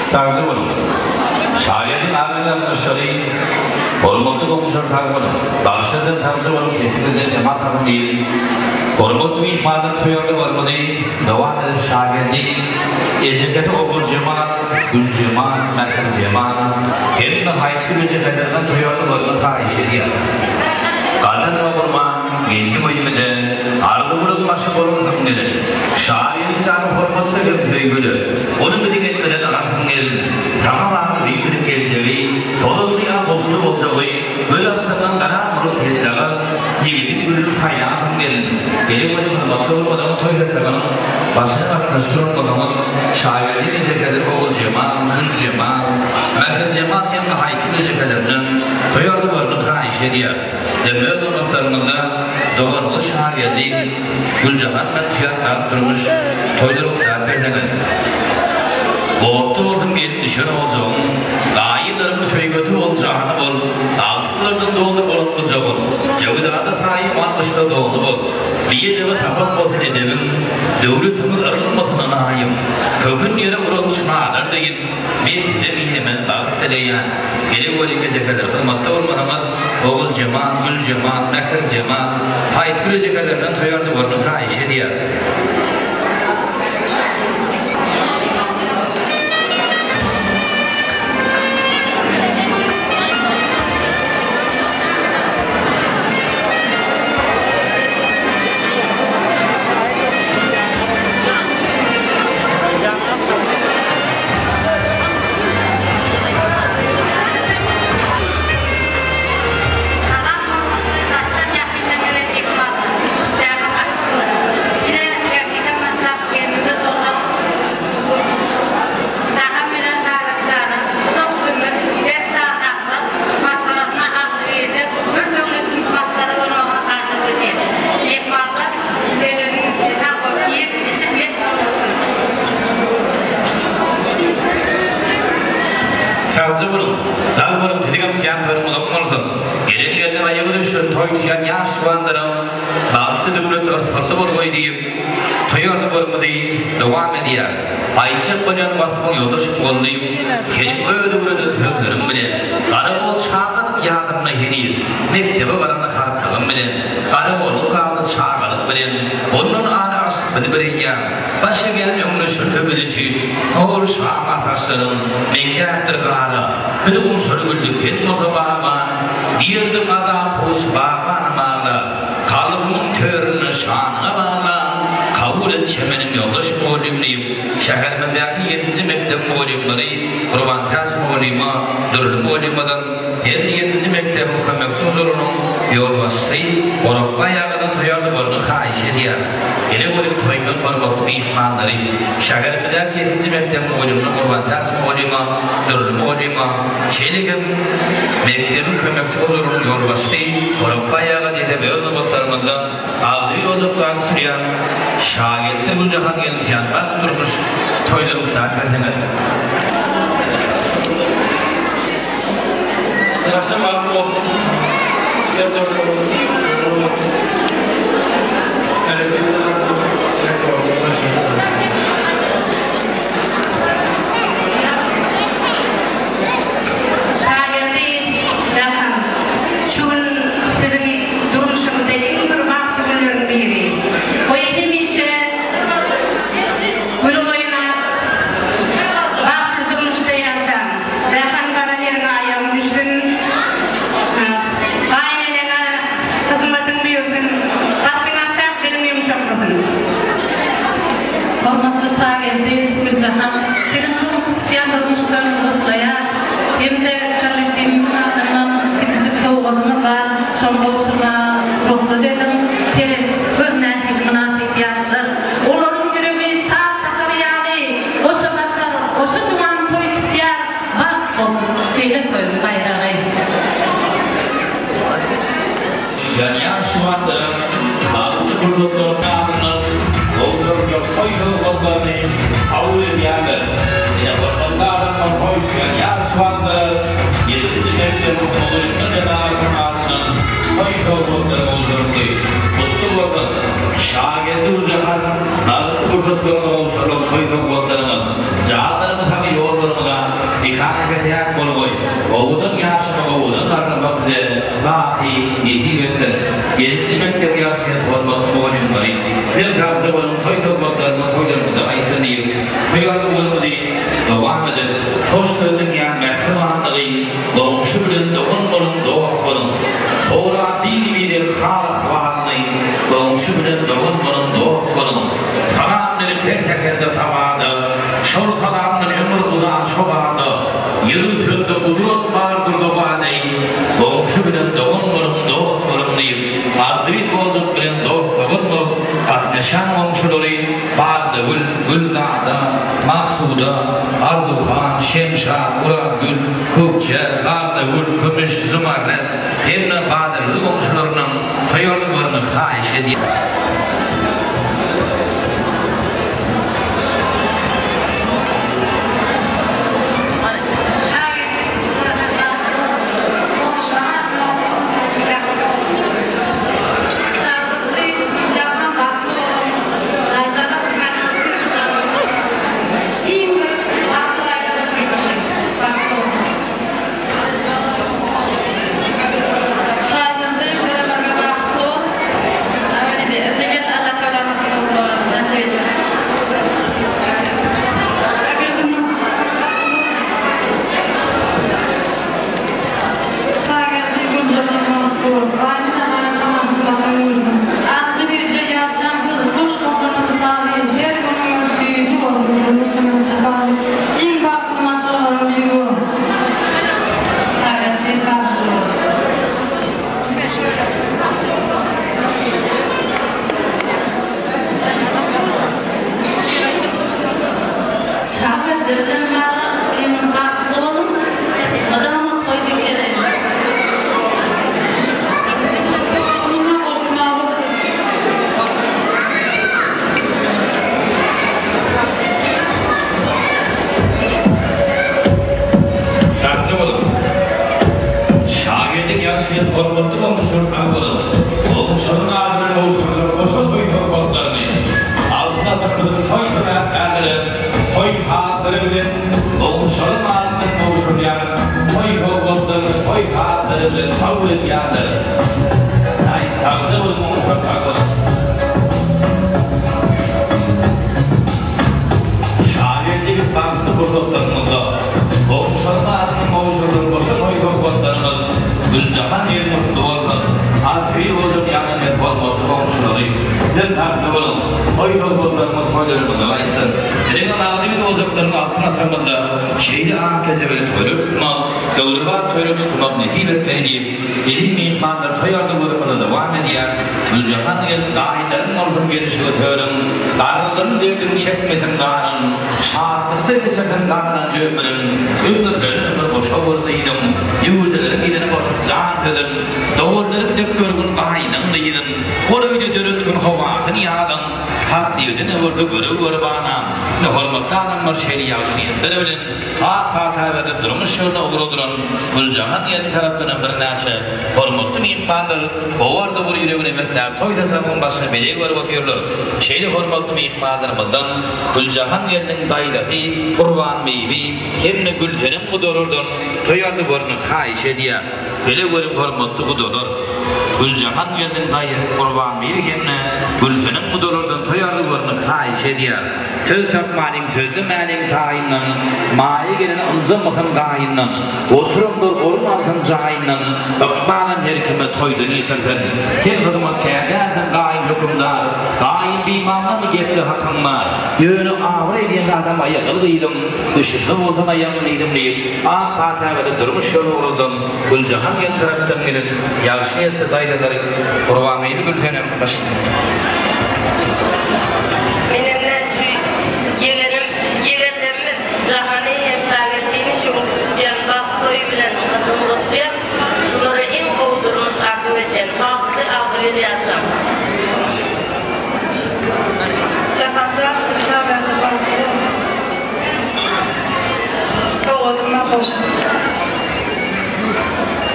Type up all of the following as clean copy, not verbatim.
Sagja boluň. Şaýadyň agyr gatnaşygy Hormatly goňşular sag boluň. Bagşylardan sagja boluň sesiňizden sema tapyň diýip, hormatly myhmanlar toýarda bolmaly dowam edip Şageldi, ejekesi Oguljemal, Güljemal, Mähirjemal hemme haýply ejekelerden toýarda bolmaly haýyş edýär. Gadyrly Gurban geldiň öýümize, Arzuwlaň başy bolansyň gelin. Şageldi jany hormatly hem söýgüli. Ony biziň elmizden alarsyň gelin. Saňa bagly öýümiziň geljegi, tozanly ýa bulutly boljagy, göz astyndan garan bolup senjagaz, ýigidiň gülüni saýlansyň gelin. Gelin welin hyzmatda bolmadygyň toý saçagynyň başyna gatnaşyp duran bolsaňyz, Şageldi ejekedir Oguljemal, Güljemal, Mähirjemal hem-de Aýgül ejekelerinden toý arzuwlaryny haýyş edýär. Hem öz nobatlarymyzda doganymyz Şageldi, Güljahan bilen tuýak alyp durmuş toýlar gutap berseňiz. Gopdy bolsun gelip düşen ojagyň, Gaýynlaryň söýgeti bol, jany bol, Agtyklardan doldur bolan gujagyň, Jöwzada saýy altmyşda dony bol. Biedebi sapak bolsun edebiň, Döwletiňiz yrylmasyn ynaýym. Kökün ýere uran çynalar deýin, Men size bihemen bagt dileýän. Gerek weli ejekeler hyzmatda bolmasaňyz, Oguljemal, Güljemal, Mähirjemal, Haýytgül ejekelerden toý arzuwlaryny haýyş edýäris. Salam hormatly daşdan ýakyndan gelen myhmanlar! Işdäňiz açyk bolsun! Ine, ertirden başlap gelnimiz boljak Jahan bilen Şagyrt janyň uzak ömür, berk jan saglyk, maşgalasyna agzybirlik, bir döwletli maşgala bolmagyny arzuw edýän. Myhmanlar geleniňiz üçin sag boluň, iýip, içip mes bolup oturyň! Sagja boluň. Sag boluň siziňem tuýan toýuňyz uzak bolsun. Gelen ýerden aýagy düşen toý tuýan ýaş juwanlaram bagtly döwlet yrsgally bolgaý diýip toý arzuwlarymyzy dowam edýäris. Aýtjak bolýan waspyň ýoldaş mugallym seniň öz öwreden sözleriň bilen Garagol çagadyk ýadymda heniz mekdebe baranda harplygym bilen Garagolluk galdy çagalyk bilen ondan ara açdyk biz bir eýýäm Baş egýän öňüne şöhle biz üçin, Hol şama saçlaryň meňzäpdir gara, Biz gunçaly güldük, sen bolsa bagban, Diýerdiň azap huş bagbanym agla, Kalbymyň töründe şanyňa baglan, Kabul et çemenim ýoldaş mugallym diýip, şäherimizdäki ýedinji mekdebiň mugallymlary Gurbantäç mugallyma, Dürli mugallymadan, Her ýedinji mekdebiň kömekçi huzurynyň ýolbaşçysy Orakbaý agadan toý arzuwlaryny haýyş edýär. Ene görüp toýundan hormatly myhmanlary, şäherimizdäki ýedinji mekdebiň mugallymyny Gurbantäç mugallyma, Dürli mugallyma, şeýle hem mekdebiň kömekçi huzurynyň ýolbaşçysy Orakbaý aga diýsem öz nobatlarymyzda agzybir ojaklary sürýän şageltdir Güljahan gelin Tiýanbag durmuş toýlary gutlap berseňiz. Ýagşy bagtly bolsun. Jiger jorlarymyz bolmasyn. Şageldi Jahan, şu gün siziň durmuşyňyzda iň bir bagtly günleriň biri. Goý hemişe gülüp oýnap, bagtly durmuşda ýaşaň. Jahan baran ýeriňe aýagyň düşsün. Şeýle toýuň baýragy. Ýanýan şu wagtda bagtly pursatlaryň adyndan gowşuryljak toý sowgatlaryny kabul edýärler. Ine, hoşally adamlar toý tutýan şu wagtda ýedinji mekdebiň mugallymlar jemagatynyň adyndan toý sowgatlary gowşuryldy. Gutly bolsun, Şageldi Güljahan bagtly pursatlaryňyza gowşurylan toý sowgatlaryňyz janlaryňyz sag ýollaryňyza nyşan-äpet bolgaý. Owadan ýaşamak owadan garramak size baky nesip etsin. Ýedinji mekdebi ýaşaýan hormatly mugallymlary siz sagja boluň toý söhbetlerinde toýlarymyzda aýtsyn diýip toý arzuwlarymyzy dowam edip hoş sözlüň ýa mähribanlygy goňşy bilen dogan boluň dost boluň sorap bir-birek hal ahwalyny goňşy bilen dogan boluň dost boluň salam berip her säherde sabada şol salamdan ömür uzar şo bada Ýyly sözde gudrat bardyr doganeý, Goňşy bilen dogan boluň, dost boluň diýip, agzybir bozuk bilen dost-dogan bolup gatnaşýan goňşulary Bagdagül, Gülzada, Maksuda, Arzuwhan, Şemşat, Orazgül, Kökje, Bagdagül, Kümüş, Zümerret hem-de Bazargül goňşularynyň toý arzuwlaryny haýyş edýär. Şagadyrdan bagyň bagtly boluň, mydama toý dikeliň. Sagja boluň. Şageldiň ýagşyýet hormatly goňşular sag boluň. Goňşularyň adyndan gowşuryljak goşa toý sowgatlaryny Altyn asyrymyzyň toý sebäpkärleri toý sazlary bilen goňşularyň adyndan gowşurylýan toý sowgatlaryny toý sazlary bilen kabul edýärler. Aý sagja boluň goňşular sag boluň. Şageldi biz bagtly pursatlarymyzda goňşularyň adyndan gowşurylan goşa toý sowgatlaryňyz Güljahan gelin gutly bolsun! Agzybir bolan ýagşy hem hormatly goňşulary sizem sagja boluň! Toý sowgatlaryňyz toýlaryňyza gaýtsyn! Biziňem agzybir ojaklaryň altyn asyrymyzda şeýle ak kejebeli toýlar tutmak, döwrebap toýlar tutmak nesip etgeni diýip, eziz myhmanlar toý arzuwlarymyzda dowam edýär. Güljahan gelin daýylaryň bolsun gelşigi törüň, garrylaryň derdini çekmesin garyň, şatlykda geçirsin galan ömrün, ömürleri ömür goşa bol diýdiň, ýüwüjileriň yzyny goşup jan sözün, doganlaryň dek görgün gaýnyň gyzyn, hol öýde döretgin howasyny ýazyň, takdyrda ne bolsa görew görüp anam, ine hormatly adamlar şeýle ýagşy niýetler bilen ak pata berlip durmuş ýoluna ugradylan Güljahan gelin tarapyndan birnäçe hormatly myhmanlar gowarda bir ýüregine besläp toý saçagynyň başyna bezeg berip otyrlar. Şeýle hormatly myhmanlarymyzdan Güljahan gelniň daýzasy Gurbanbibi hem-de Gülsenem gudalardan toý arzuwlaryny haýyş edýär. Bile görüň hormatly gudalar! Güljahan gelniň daýzasy Gurbanbibi hem-de Gülsenem gudalardan toý arzuwlaryny haýyş edýär. Söz tapmanyň sözlemäniň taýyndan, Maýa gelen ynjamasyn gaýyndan, Oturanlar orun alsyn jaýyndan, Ykbalam her kime toýdan ýetirsin. Sen hyzmatkär dälsiň gaýyn hökümdar, Gaýyn bimamlamy gepli hakyň bar. Ýöne abraý diýen zadam aýagyl gyzyň, Düşünme bolsun aýagyň diýdim diýip, ak pata bilen durmuş ýoly ugradan Güljahan gelin tarapdan gelen ýagşy niýetli daýzalary Gurbangyzy Gülsenem başda. Menem şu ýegenim, ýegenlerimiz Jahany hem Şageldini şu günki tutýan bagt toýy bilen.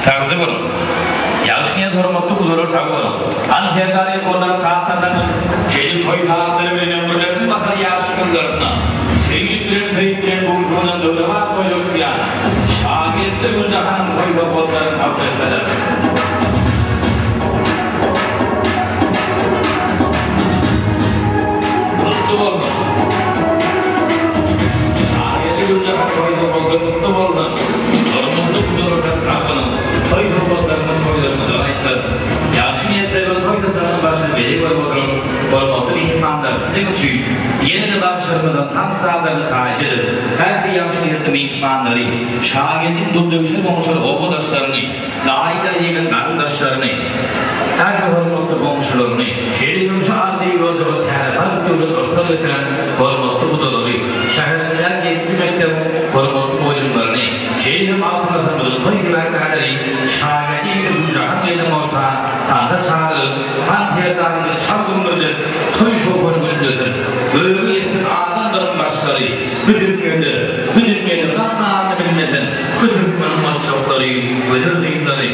Sagja boluň. Ýagşy niýet hormatly gudalar sag boluň. Han serdary goldap saz çalsaňyz, şeýdip toý sazlary bilen ömürleriniň bahar ýaş günlerine söýgülik bilen söýüp bilen bu günki günem döwrebap toýlar tutýan Şageldi Güljahanyň toý sowgatlaryny kabul etseler. Gutly bolsun. Şageldi Güljahan toý sowgatlary gutly bolsun. Hormatly gudalardan sag boluň. Toý sowgatlaryňyz toýlaryňyza gaýtsyn. Ýagşy niýetler we toý saçagynyň başyny bezeg bolup oturan hormatly myhmanlar siziň üçin ýene-de bagşylarymyzdan tans sazlaryny haýyş edip, ähli ýagşy niýetli myhmanlary, Şageldiň duldegşir goňşuly obadaşlaryny, Daýy-daýynyň garyndaşlaryny, ähli hormatly goňşularyny, şeýle hem şu arzyly ojaga täze bagt döwlet yrsal getiren hormatly gudalary, şäherimizdäki ýedinji mekdebiň hormatly mugallymlaryny, şeýle hem Altyn asyrymyzyň toý sebäpkärleri Şageldi ýigidi Güljahan gelniň orta tansa çagyryp, han serdarymyzy şal gümmürdip, toý şowhuny güllesin, göge ýetsin adamlaryň başlary, bu dünýede, bu dünýede gam aryny bilmesin. Bu türkmeniň goçaklary, gözel gyzlary.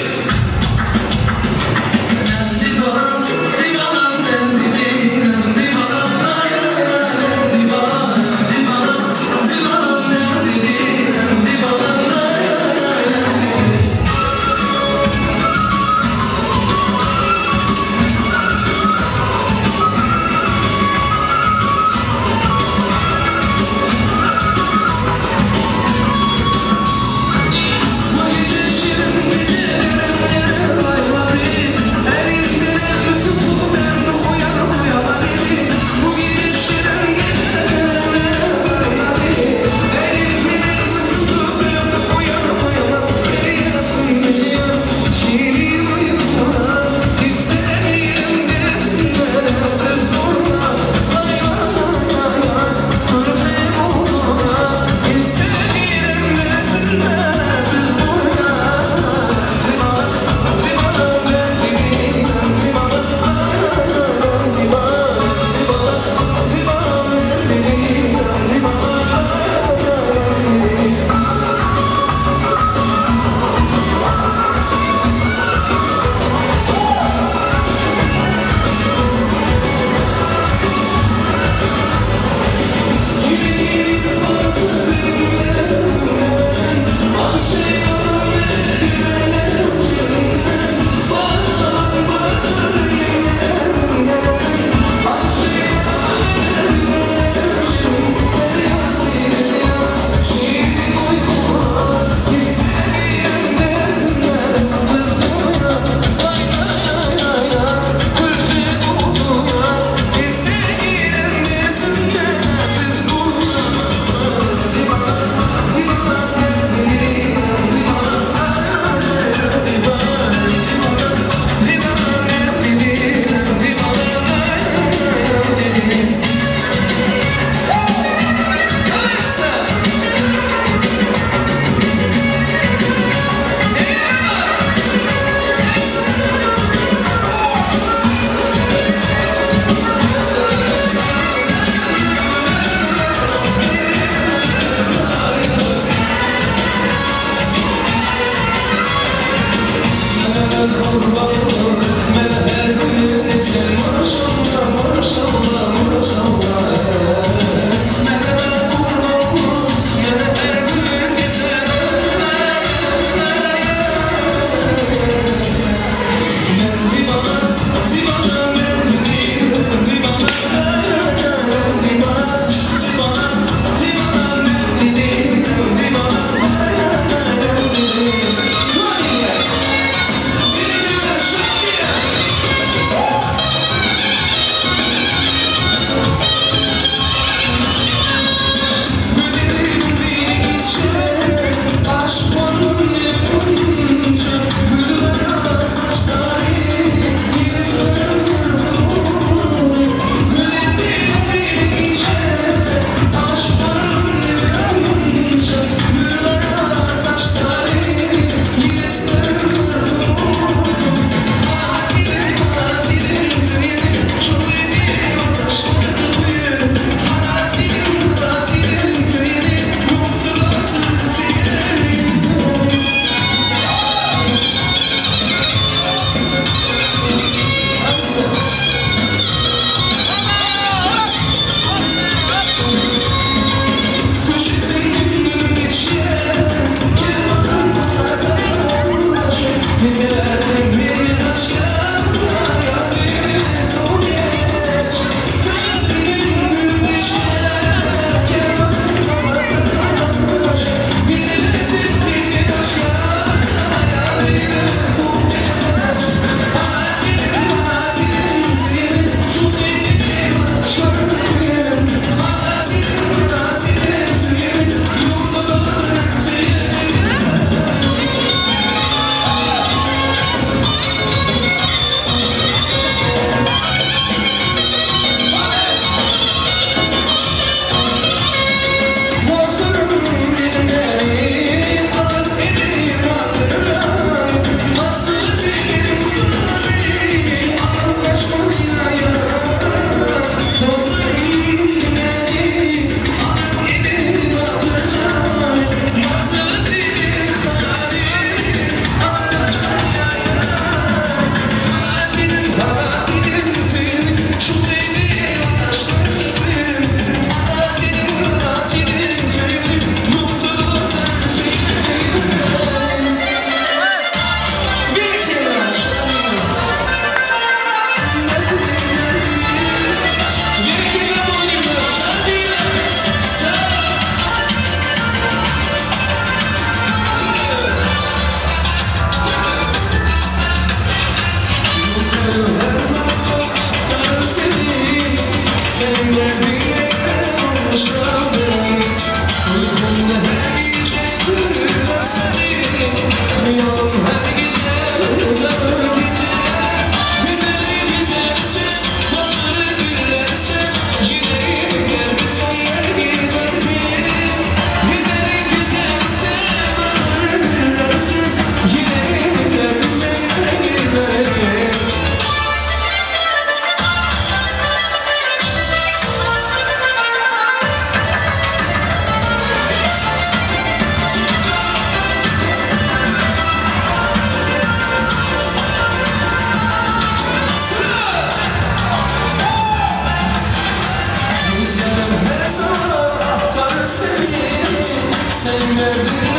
Güzel.